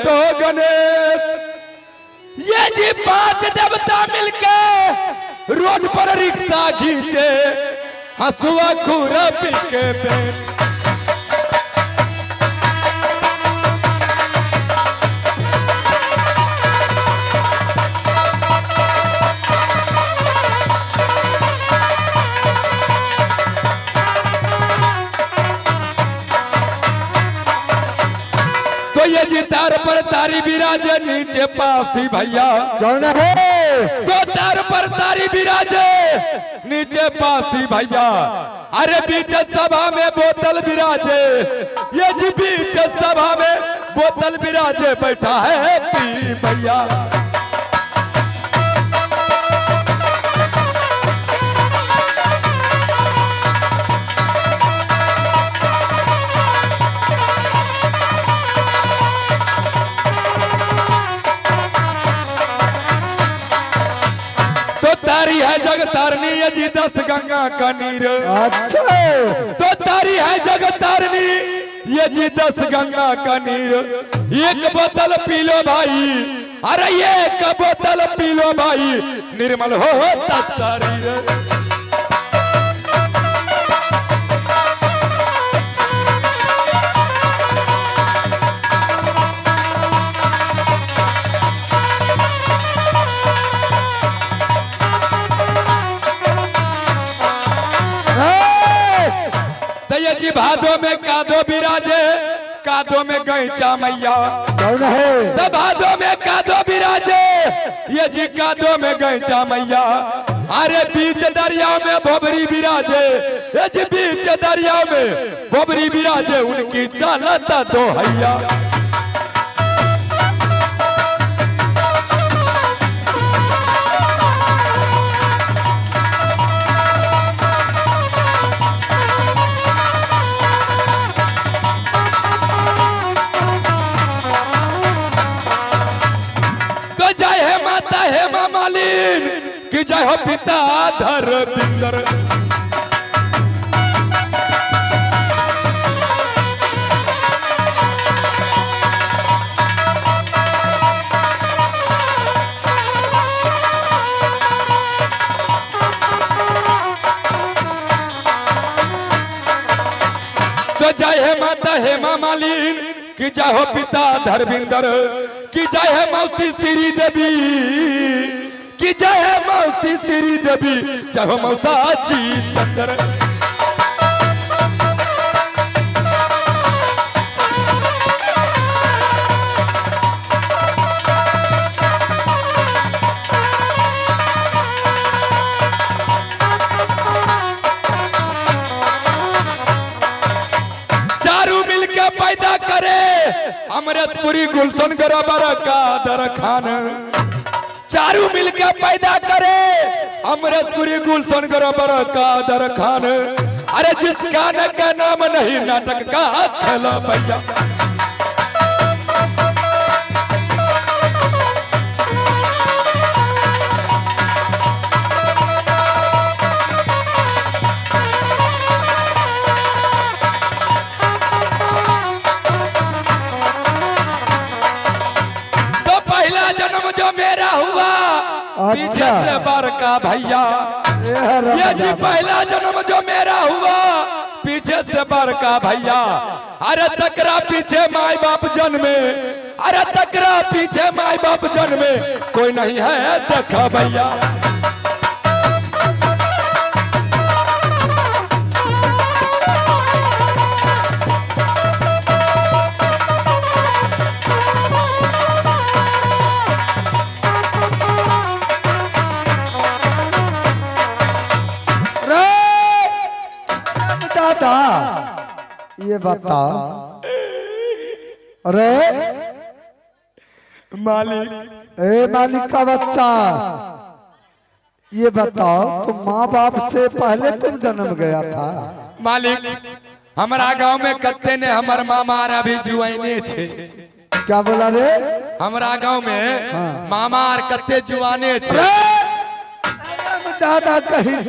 तो गणेश। ये जी 5 देवता मिलके रोड पर रिक्शा खींचे, हसुआ खुरा पी के पे। तो ये जी तार पर तारी बिराजे नीचे पासी भैया। कौन है? तो तार पर तारी बिराजे नीचे पासी भैया। अरे बीच सभा में बोतल बिराजे, ये जी बीच सभा में बोतल बिराजे बैठा है पी भैया। तो तारी है जग तारनी ये जी 10 गंगा का नीर। अच्छा। तो तारी है जग तारनी ये जी 10 गंगा का नीर। एक बोतल पी लो भाई, अरे एक बोतल पी लो भाई, निर्मल हो होता शरीर। तो ये जी भादो में कादो बिराजे, कादो में गैचा मैया। कौन है? तो भादो में कादो बिराजे, ये जी कादो में गैचा मैया। अरे बीच दरिया में भोबरी बिराजे, ये जी बीच दरिया में भोबरी बिराजे, उनकी चालत दो हैया। तो जय है माता हेमा मालिन कि जय हो पिता धर्मिंदर। तो जय है माता हेमा मालिन कि जय हो पिता धर्मिंदर, कि जय है मौसी श्री देवी, कि जय है मौसी श्री देवी, जय हो मौसा जीतंदर। चारू मिलके पैदा करे अमृतपुरी गुलशन गरबर का दरखान। चारू मिलके पैदा करे अमृतपुरी गुलशन गरबर का दरखान। अरे जिसका न का नाम नहीं नाटक का खेला भैया। तो पहला जन्म जो मेरा हुआ पीछे से बड़का भैया। ये है ये जी रमजान। पहला जन्म जो मेरा हुआ पीछे से बड़का भैया। अरे तकरा पीछे माई बाप जन्मे, अरे तकरा पीछे माई बाप जन्मे, कोई नहीं है देखा भैया। अरे दादा ये बताओ, अरे मालिक, ए मालिक का बच्चा, ये बताओ तुम माँ बाप से पहले तुम जन्म गया था? मालिक हमारा गांव में कत्ते ने हमर मामा आर अभी जुआने छे। क्या बोला रे? हमारा गांव में हाँ। मामा आर कत्ते जुआने छे। अरे दादा कहीं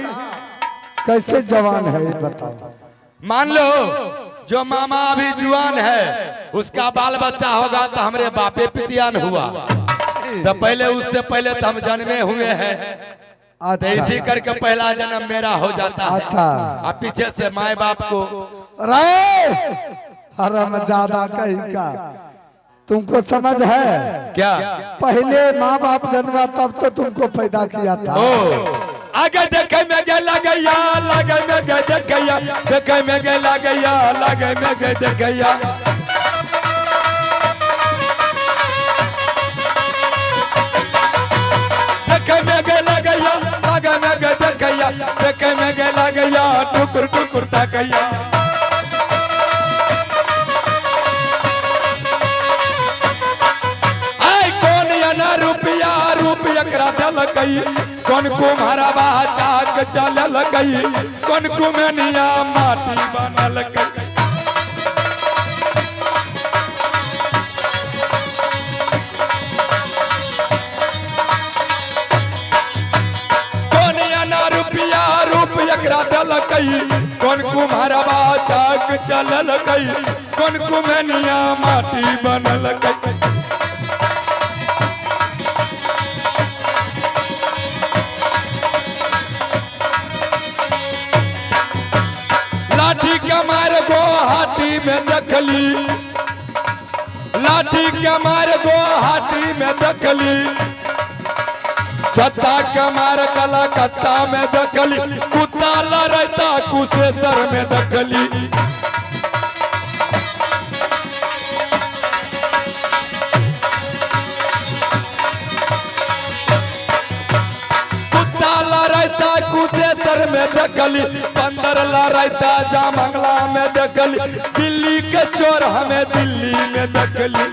कैसे जवान है ये बताओ। मान लो जो मामा अभी जुआन है उसका बाल बच्चा होगा तो हमरे बापे पितियान हुआ, तो पहले उससे पहले तो हम जन्मे हुए हैं, तो अच्छा इसी करके पहला जन्म मेरा हो जाता है। अच्छा। अब पीछे से माए बाप को रे हरम ज्यादा कहीं का तुमको समझ है क्या पहले माँ बाप जन्मा तब तो तुमको पैदा किया था। ओ आगे देखे में गे लगैया, लगे में गे देखैया, देखे में गे लगैया, लगे में गे देखैया। देखे में गे लगैया, लगे में गे देखैया, देखे में गे लगैया, टुकुर टुकुर तकैया। आय कौन याना रुपया रुपया करा देलकै, कौन कुम्हारा चाक चललकै, कौन कुमेनिया माटी बनलकै। कौन याना रुपया रुपया करा देलकै, कौन कुम्हारा चाक चललकै, कौन कुमेनिया माटी बनलकै। लाठी के मार गुवाहाटी में देखली, लाठी के मार गुवाहाटी में देखली, छत्ता के मार कलकत्ता में देखली, कुत्ता लड़ता कुशेश्वर में देखली। कुत्ता लड़ता कुशेश्वर में देखली, बंदर लड़ता जामंगला में देखली, बिल्ली के चोर हमें दिल्ली में देखली।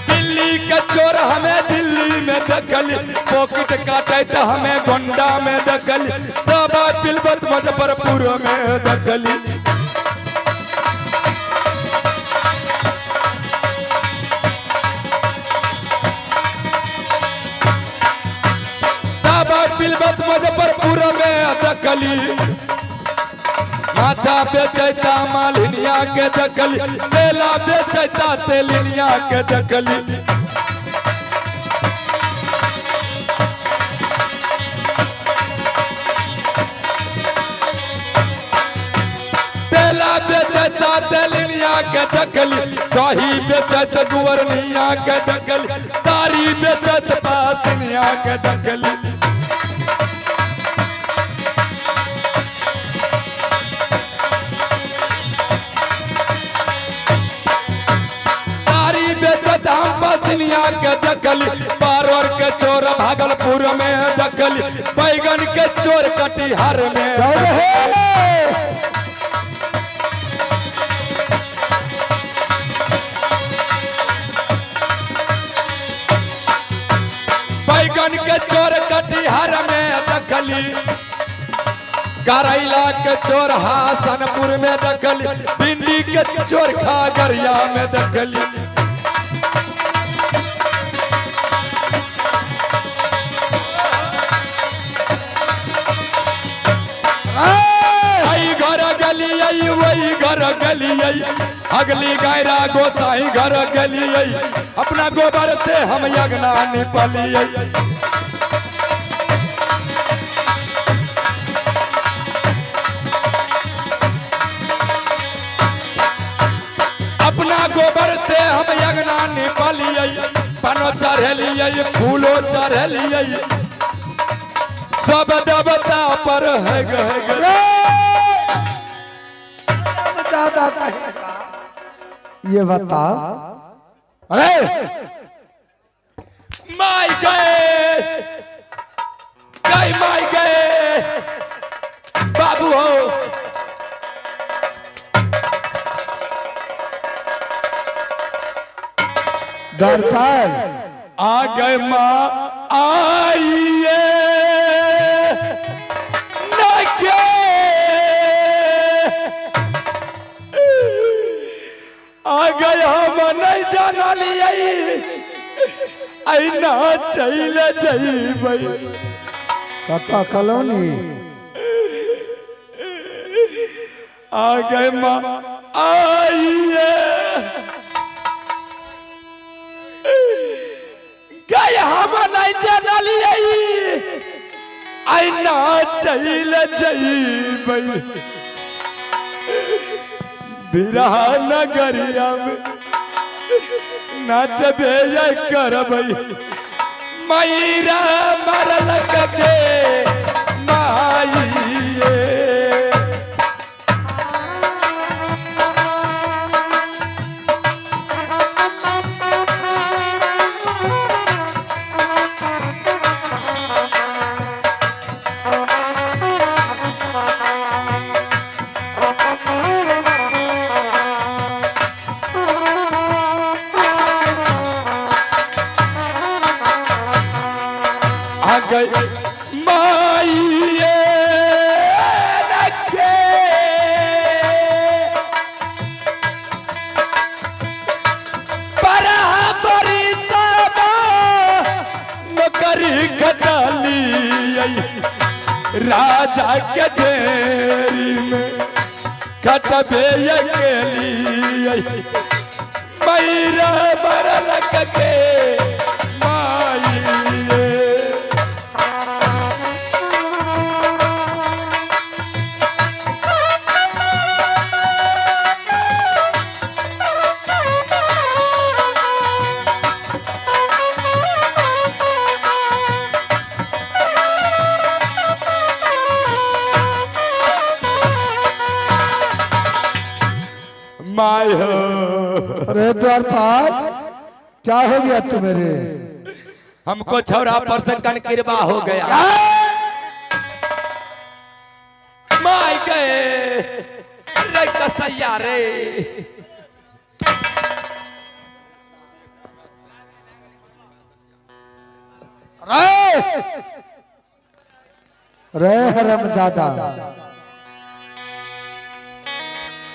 बिल्ली के चोर हमें दिल्ली में देखली, पॉकेट काटे तो हमें गोंडा में देखली, दवा पिलबत मुजफ्फरपुर में देखली। पिलबत मुजफ्फरपुर में देखली, माछा बेचैता मालिनिया के देखली, तेला बेचैता तेलिनिया के देखली। तेला बेचैता तेलिनिया के देखली, दही बेचैत गुवरनिया के देखली, तारी बेचैत पासनिया के देखली। के देखली, पारोर के चोर भागलपुर में देखली, बैगन के चोर कटिहार में। बैगन के चोर कटिहार में देखली, करैला के चोर हासनपुर में देखली, भिंडी के चोर खागरिया में देखली। वही घर गलियै, अगली गायरा गोसाई घर गलियै, अपना गोबर से हम यज्ञ निपलियै। अपना गोबर से हम यज्ञ निपलियै, पानो चढ़ेलियै, फूलो चढ़ेलियै, सब देवता पर है गए। ये बता, अरे माई गए, गए माई गए बाबू हो। दरपाल आ गए माँ आइए न के आ गए हम नहीं जाना लिया, ऐना चल जइबै। कतऽ कॉलोनी? आ गए माँ आइए गए, हम नहीं जानलिए ऐना चल जइबै। बिरहा नगरिया में नाचबे करबै, मैरा मरलक के माइये। आ गई माइये रखे बराबरी सदा नौकरी खटाली राजा के ढेरी में खटबे के लिए मैरा बरलक के माइये। My हो। अरे द्वारपाल, क्या हो गया तुम्हारे? हमको छौरा पर से कनकिरबा हो गया। My गए रे कसैया रे। रे हरम दादा,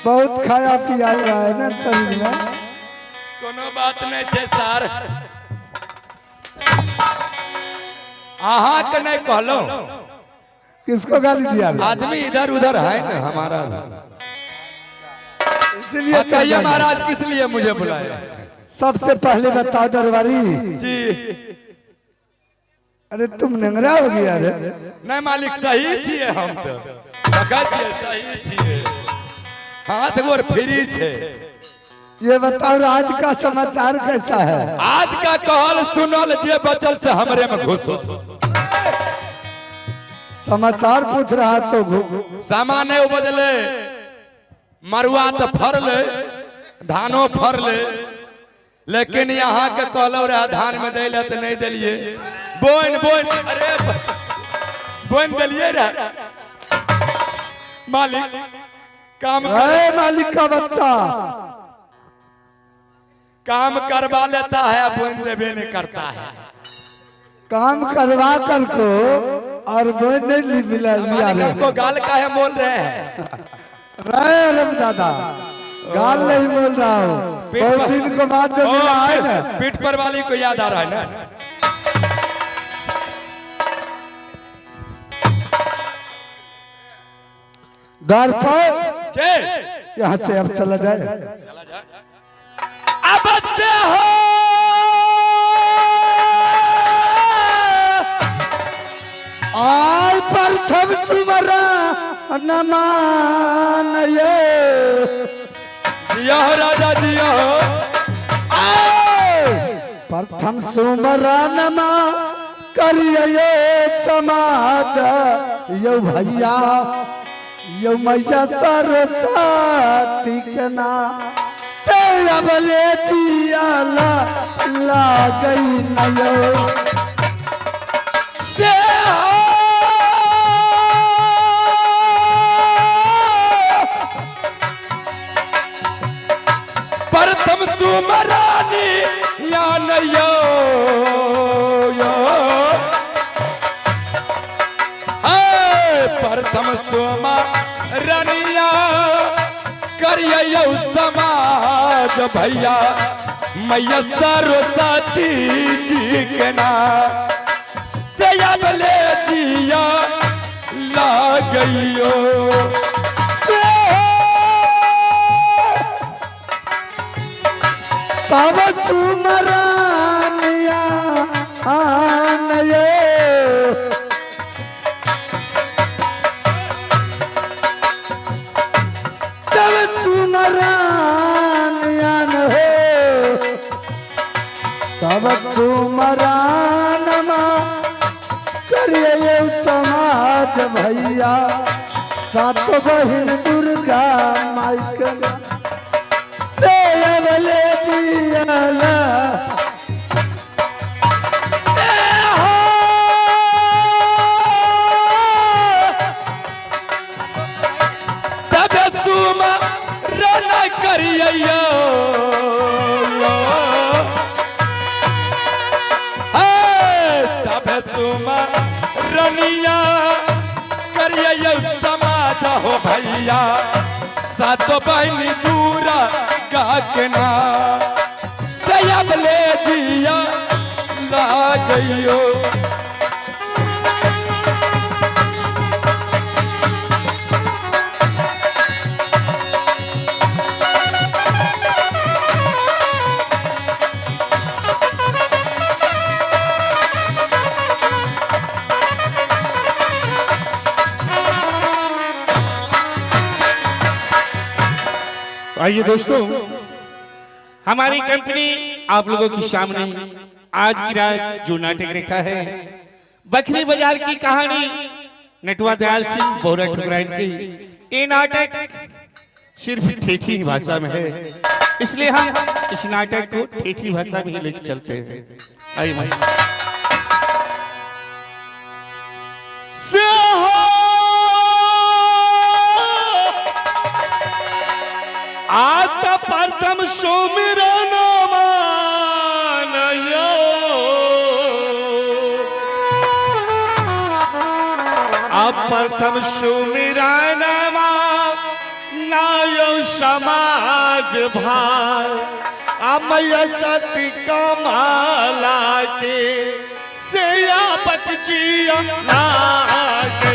बहुत खाया पिया हुआ है ना शरीर में। कोनो बात नहीं छे सर, अहाँ के नहीं कहलो। किसको गाली दिया? आदमी इधर उधर है ना हमारा, इसलिए कहिए महाराज किस लिए मुझे बुलाया? सबसे पहले बताओ दरबारी जी। अरे तुम नंगरा हो गया रे। नहीं मालिक सही छिए, हम तो देखै छिए सही छिए, हाथ गोर फ्री छे। ये बताओ आज का समाचार कैसा है? आज का कहल सुनल जे बचल से हमरे में घुसो। समाचार पूछ रहा तो सामान नहीं उपजले, मरुआ तो फरले, धानो फरले, लेकिन यहाँ के कहलो रहा धान में दे तो नहीं दिलिए। बोन बोन अरे बोन दिलिए रहा मालिक। काम अरे मालिक का बच्चा काम करवा लेता है, बोन देवे नहीं करता है। काम करवा कर को और बोन नहीं मिला लिया। हमको गाल का है बोल रहे हैं। रे रम दादा गाल नहीं बोल रहा हूँ, बहुत दिन को बाद जो मिला है ना, पीठ पर वाली को याद आ रहा है ना। दर पर यहाँ से अब चला जाए। अब से हो आय प्रथम सुमरा नमान ये जिया हो राजा जिया हो। आय प्रथम सुमरा नमा करिए समाज यो भैया यो मैया सरस्वती के नाम से अबले जिया ला गई नयो से प्रथम सुमरानी या नयो यो प्रथम सुमरनिया करियो समाज भैया मैया सरस्वती जी के ना से अबले जिया लागइयो। तब सुमरानिया आनयो तब सुमरानिया हो तब सुमरानमा करिए समाज भैया सात बहिन दुर्गा माई के से अबले जियाला। तब सुमरन करियो तब सुमरनिया करियो समाज हो भैया सात बहिनी दूरा गाकना से अबले जिया लागइयो। आइए दोस्तों, हमारी कंपनी आप लोगों के सामने आज की रात जो नाटक रेखा है बकरी बाजार की कहानी नटुआ दयाल सिंह बोरा ठुकराइन की, ये नाटक सिर्फ ठेठी भाषा में है, इसलिए हम इस नाटक को ठेठी भाषा में ही लेके चलते हैं। आइए भाई। से आता प्रथम सुमिरन मानयो प्रथम सुमिरन मानयो समाज भाई अमय सती कमला के से बचिया लाग।